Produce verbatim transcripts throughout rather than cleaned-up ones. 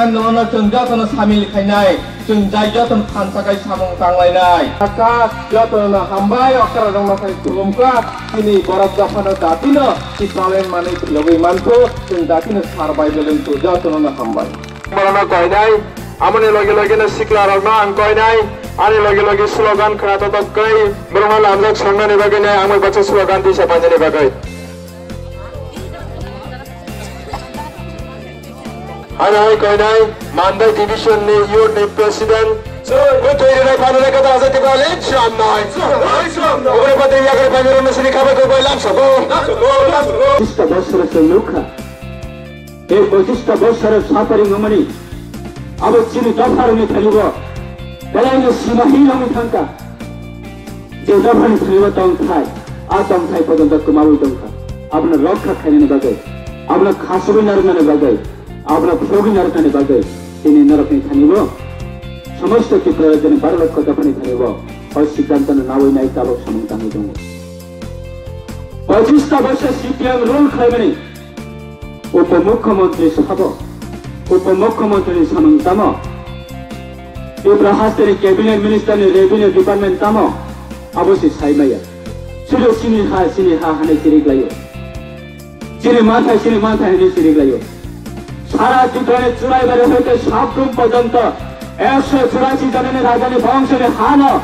Nono chwng jotono samil khainai, chwng jai jotono thansa khai samung tanglainai. Kha jotono hambai, okra rokno khai khulumkha, chini borok dophano datino si problem manwi philogwi mankho, chwng datino survival wngkho, jotono hambai. Borokno koinai, amoni loge loge no sikla rokno ang koinai, ani loge loge slogan khna totok kai, borokno lamjak songnani bagwi nai, ang bai baksa slogan tisa painani bagwi. Hai hai koinai, Mandai division ni youth ni president. Bwtwi rwnai phananai kata Ajay Tripura len swnamnai. Oboni pati yakar phanirokno sini khabai kobai lamsoko. Pachista bosor se nukha. Ei pachista bosor sapari ngomani. Abo chini dopharokni thanibo. Belai no simahi nangwi thangkha. Je dophani thanibo tongthai, a tongthai pojonto kwmawi tongkha. Abono rokha khainani bagwi, abono khasugwi narwknani bagwi, abono phulogwi narwknani bagwi tini norokni thanibo somosto Tripura rajyoni baro lokho dophani thanibo o siddhantono nawi nai tabok samung tangwi tongo. Pachista bosor C P M rule khlaimani Upomukhyamantri sabo, Upomukhyamantri ni samung tamo? Tripura hasteni cabinet minister ni revenue department tamo? Abo se sai maya. Sudu sini ha, sini ha hanai sirik layo. Sini manthai, sini manthai hanai sirik layo. Sara Tripura ni Churaibari hoite Sabrum porjonto ekso churasi jona ni rajani bongso ni hano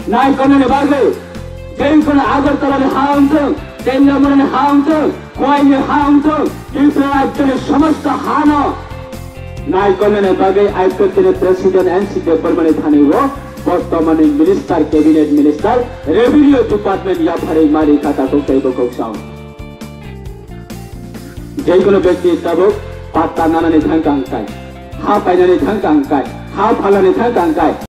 nai konani bagwi, jei kono Agartala ni ha wngthung, Tenliamura ni ha wngthung, Khowai ni ha wngthung, Tripura rajyoni somosto hano nai konani bagwi I P F T ni president N C Debbarma ni thani o bortomani minister, cabinet minister, revenue department yapharwi mari kha takhuk tei bukhuk sao. Jekono bekti tabuk patta nanani thangkha hwnkhe, ha painani thangkha hwnkhe, ha phalnani thangkha hwnkhe,